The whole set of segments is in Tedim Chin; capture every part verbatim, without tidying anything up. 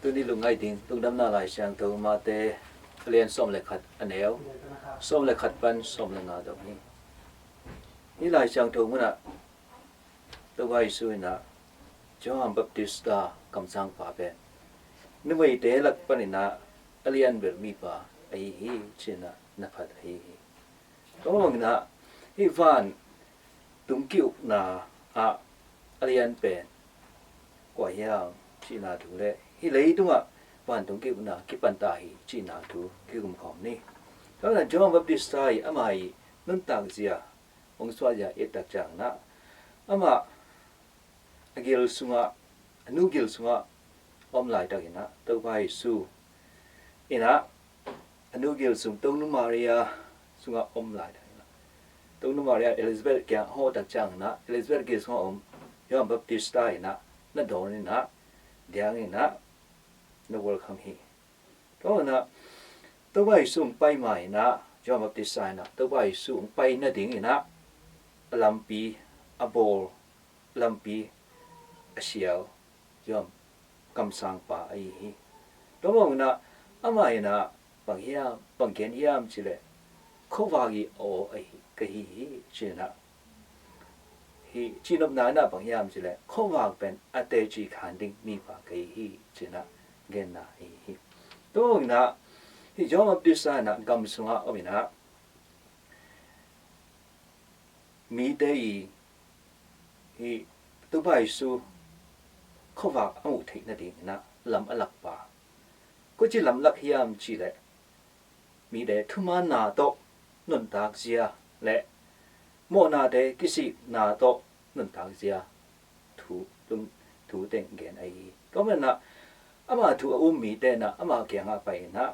Tuni lungngaih ding Lungdamna Lai Siangtho Mate a lian sawm le khat, a neu sawm le khat pan sawm le nga dong hi. Hih Lai Siangtho munah Topa Jesu inah Johan Baptista kamsangpa pen numeite lak paninah a lian bel mipa ahi hi, cinah na phat ahi hi. Tua banginah hih van tung ki-ukna ah a lian pen kua hiam cihna thu le hih leitungah van tung ki-ukna kipanta hi cihna thu kikum khawm ni. Tua banginah Johan Baptista i ama i nuntakzia hong suahzia i et tak cianginah amah a gil sungah, a nu gil sungah a om laitakinah Topa Jesu inah a nu gil sung Tonu Maria sungah a om laitakinah Tonu Maria Elizabeth kiang a hawh tak cianginah Elizabeth gil sungah a om Johan Baptista inah na dawn inah diang inah na welcome hi. Tua inah Topa Jesu hong pai ma inah Johan Baptista inah Topa Jesu hong pai nading inah a lampi a bawl, lampi a sial Johan kamsangpa ahi hi. Tua banginah amah inah bang hiam, bang gen hiam cileh khuavak i aw ahi ka hi hi cinah hi. Cihnopna inah bang hiam cileh khuavak pen a teci khan ding mipa ka hi hi cinah genna ahi hi. Tua banginah hih Johan Baptista inah gam sungah om inah mite i hih Topa Jesu khuavak a muh theih nadinginah lam a lakpa. Koici lam lak hiam cileh mite thumaanna tawh nuntakzia le mawhnate kisikna tawh nuntakzia thu, thu teng gen ahi hi. Tua banginah ama thu a um mite inah ama kiangah pai inah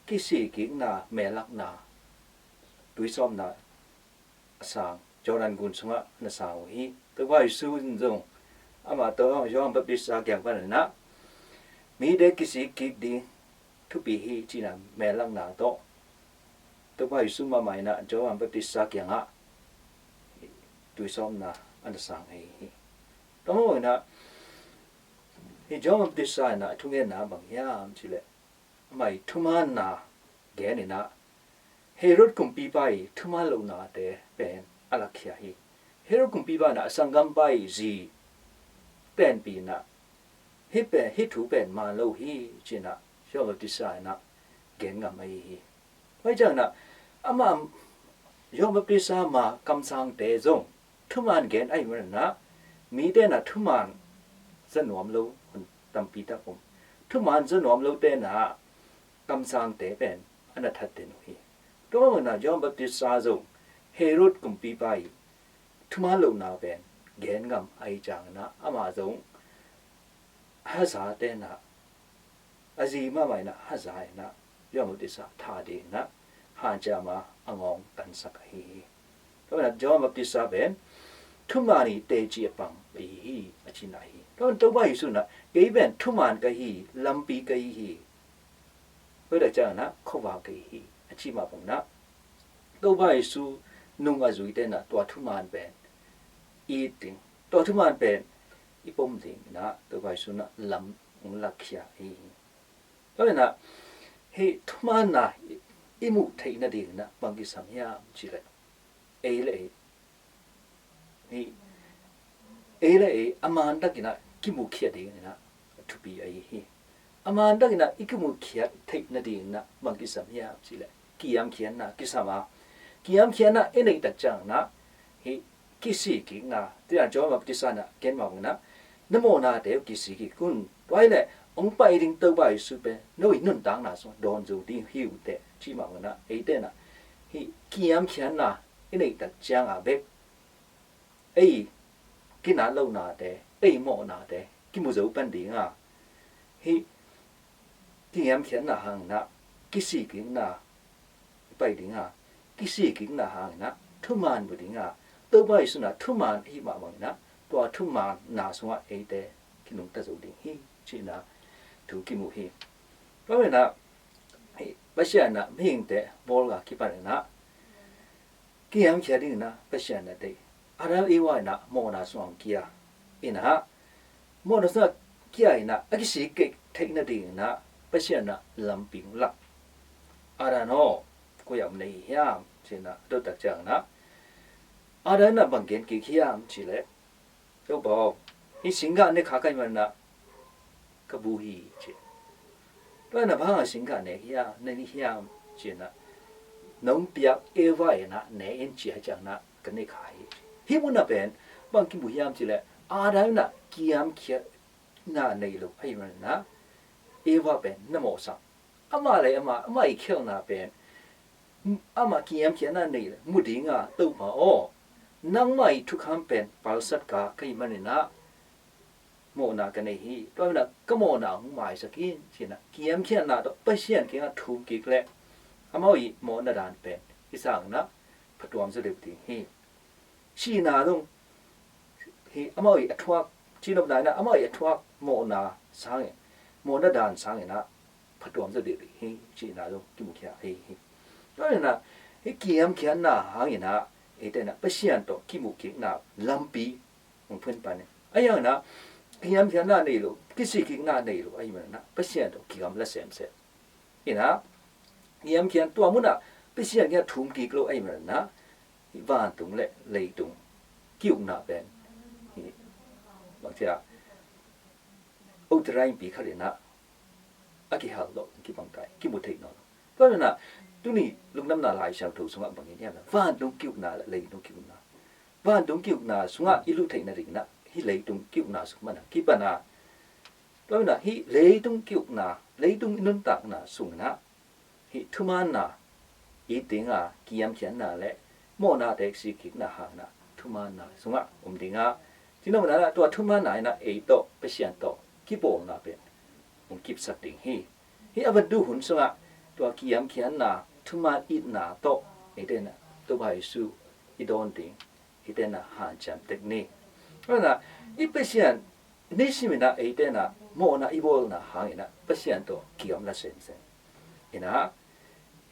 kisikkikna, meelakna, tuisawpna a sang, Jordan gun sungah na sang uh hi. Topa Jesu in zong amah tawh Johan Baptista kiang paninah mite kisikkik ding thupi hi cinah meelakna tawh Topa Jesu mahmah inah Johan Baptista kiangah tuisawpna a na sang ahi hi. Tua banginah hih Johan Baptista inah thugenna bang hiam cileh amah i thumaanna gen inah Herod kumpipa i thumaan lohnate pen a lakkhia hi. Herod kumpipa inah a sanggampa i zi tenpi inah hih pen, hih thu pen maan lo hi cinah Johan Baptista inah gen ngam ahi hi. Tua cianginah amah Johan Baptista ma kamsangte zong thumaan gen ahih maninah mite inah thumaan za nuam lo hun tampi tak om. Thumaan za nuam lote inah kamsangte pen a na that den uh hi. Tua banginah Johan Baptista zong Herod kumpipa i thumaan lohna pen gen ngam ahih cianginah amah zong hazate inah a zi mahmah inah haza inah Johan Baptista tha dinginah hanciam a, a ngawng tansak ahi hi. Tua banginah Johan Baptista pen thumaan i teci a pang ahi hi a cihna hi. Tua banginah Topa Jesu inah kei pen thumaan ka hi, lampi ka hi hi. Hoih tak cianginah khuavak ka hi hi a cih mah banginah Topa Jesu nung a zuite inah tua thumaan pen i it ding, tua thumaan pen i pom dinginah Topa Jesu inah lam hong lakkhia ahi hi. Tua inah hih thumaanna i, i muh theih nadinginah bang kisam hiam cileh ei le ei hih ei le ei a maan takinah kimukhia dinginah a thupi ahi hi. A maan takinah i kimukhia theih nadinginah bang kisam hiam cileh kiamkhiatna kisam a, kiamkhiatna i neih tak cianginah hih kisikkikna, tua Johan Baptista inah gen mah banginah na mawhnate uh kisikkik un. Tua hileh hong pai ding Topa Jesu pen no i nuntakna sungah dawn zo ding hi uh teh cih mah banginah eite inah hih kiamkhiatna i neih tak cianga bek ei kinat lohnate, ei mawhnate kimu zo pan dinga, hih kiamkhiatna hanginah kisikkikna i pai dinga, kisikkikna hanginah thumaan mu dinga, Topa Jesu inah thumaan ahih mah banginah tua thumaanna sungah eite kinungta zo ding hi cihna thu kimu hi. Tua banginah hih Pasian inah mihingte bawlga kipaninah kiamkhia dinginah Pasian inah deih. Adam Eva inah mawhna sungah kia inah, mawhna sungah kia inah a kisik kei theih nadingin ah Pasian in ah lampi hong lak. Adam aw, koi ah om na hi hiam? Ci-in ah a dot tak ciangin ah Adam in ah bang gen kik hiam cih leh, Topa aw, hih singgah ne kha ka hih manin ah ka bu hi, ci. Tua in ah bang hang a singgah ne hiam, ne ni hiam? Ci-in ah, nong piak Eva in ah ne in ci a, ciangin ah ka ne kha hi, ci. Hih mun ah pen bang kimu hiam cih leh, Adam in ah kiamkhiatna nei lo ahih manin ah Eva pen na mawhsak. Amah le amah, amah ii khialhna pen, amah kiamkhiatna nei le mu ding a, Topa aw, nangmah ii thukham pen palsat ka, ka hih manin ah mawhna ka nei hi. Tua hi-in ah ka mawhna hong maisak in, ci-in ah kiamkhiatna tawh Pasian kiangah thum kik leh amau ii mawhna dan pen hih sangin ah phatuam zaw deuh ding hi. Sihna zong hi, amau ii a thuak, cinopna in ah amau ii a thuak mawhna sangin, mawhna dan sangin ah phatuam zaw deuh ding hi, cihna zong kimukhia ahi hi. Tua hi-in ah hih kiamkhiatna hangin ah eite in ah Pasian tawh kimuh kikna lampi hong phuan pan hi. Ahi hangin ah kiamkhiatna nei lo, kisik kikna nei lo ahih manin ah Pasian tawh kigamla semsem. In ah kiamkhiat, tua mun ah Pasian kiangah thum kik lo ahih manin ah hih vantung le leitung ki-ukna pen, hih, bang ci a, uterine pi khat in ah a kihal lo, kibang kai, kimu thei nawn lo. Tua hi-in ah tuni Lungdamna Lai Siangtho sungah bang gen hiam cih leh, vantung ki-ukna le leitung ki-ukna, vantung ki-ukna sungah i lut theih nadingin ah hih leitung ki-ukna sung pan a kipan a, tua hi-in ah hih leitung ki-ukna, leitung i nuntakna sungin ah hih thumaanna it ding a, kiamkhiatna le mawhnate kisik kikna hangin ah thumaanna sungah om ding a, cinopna in ah tua thumaanna in ah ei tawh, Pasian tawh kipawlna pen hong kipsak ding hi. Hih Advent hun sungah tua kiamkhiatna, thumaan itna tawh eite in ah Topa Jesu i dawn ding hihte in ah hanciam tek ni. Tua hi-in ah i Pasian, nisimin ah eite in ah mawhna i bawlna hangin ah Pasian tawh kigamla semsem. In ah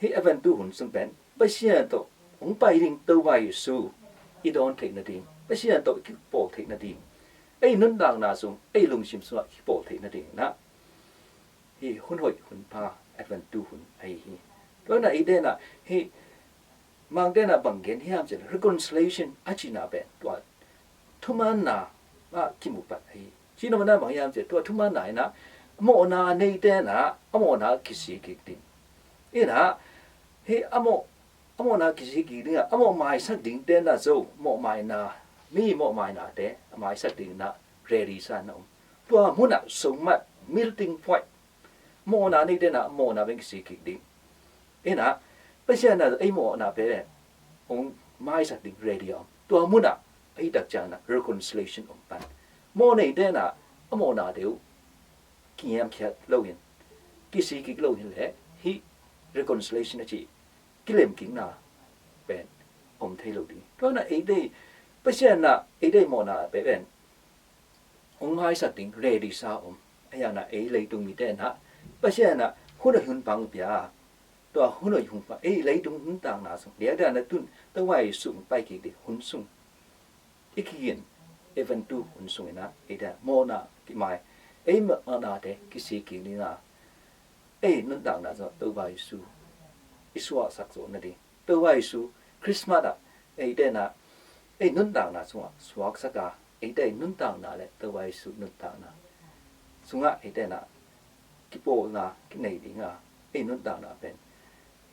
hih Advent hun sung pen Pasian tawh hong pai ding Topa Jesu i dawn theih nading, Pasian tawh i kipawl theih nading, ei nuntakna sung, ei lungsim sungah kipawl theih nadingin ah hih hun hoih hun pha Advent hun ahi hi. Tua hi-in ah eite in ah hih Mangte in ah bang gen hiam cih leh, reconciliation a cihna pen tua thumaanna ah kimu pan ahi hi. Cinopna in ah bang hiam cih leh, tua thumaanna in ah mawhna neite in ah a mawhna kisik kik ding. In ah hih a mawh, a mawhna kisik kik ding a, a mawh maisak dingte in ah zo, mawhmaina, mi mawhmainate a maisak dingin ah ready sa in ah om. Tua mun ah sungmat, melting point, mawhna neite in ah mawhna pen kisik kik ding. In ah Pasian in ah ei mawhna pen hong maisak ding ready a om. Tua mun ah ahih tak ciangin ah reconciliation om pan. Mawh neite in ah a mawhnate uh kiamkhiat loin, kisik kik lo hi leh hih reconciliation a cih kilem kikna pen om thei lo ding. Tua hi-in ah eite, Pasian in ah eite mawhna pen hong maisak ding ready sa om. Ahi hangin ah ei leitung mite in ah Pasian in ah hun hoih hun pha hong pia, tua hun hoih hun pha, ei leitung nuntakna sung, liakdan a tun Topa Jesu hong pai kik ding hun sung i kigin Advent hun sungin ah eite mawhna kimai, ei mawhnate kisik kik ding a, ei nuntakna sungah Topa Jesu i suaksak zawh nading, Topa Jesu Christmas ah eite in ah ei nuntakna sungah suaksak a, eite nuntakna le Topa Jesu nuntakna sungah eite in ah kipawlna kinei ding a, ei nuntakna pen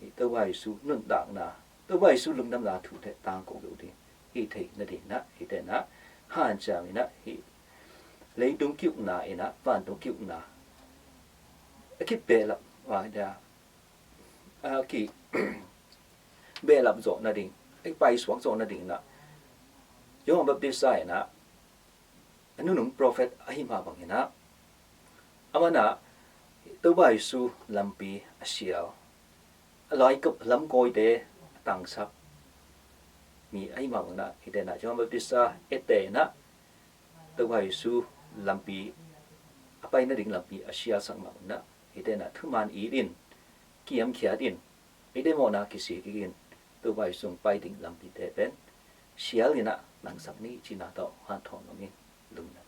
hih Topa Jesu nuntakna, Topa Jesu lungdamna thu tawh tangko lo ding hi theih nadingin ah eite in ah hanciam in ah hih leitung ki-ukna in ah vantung ki-ukna a kibehlap, a ki behlap zawh nading, a kipaisuak zawh nadingin ah Johan Baptista in ah a nunung prophet ahih mah bangin ah, amah in ah Topa Jesu lampi a sial, a laikawm lamkawite a tangsak mi ahih mah bangin ah, eite in ah Johan Baptista etteh in ah Topa Jesu lampi, a pai nading lampi a sialsak mah bangin ah, eite in ah thumaan it in, kiamkhiat in, eite mawhna kisik kik in, Topa Jesu hong pai ding lampite pen sial in ah tangsak ni, cihna tawh hanthawn nuam ing. Lungdam.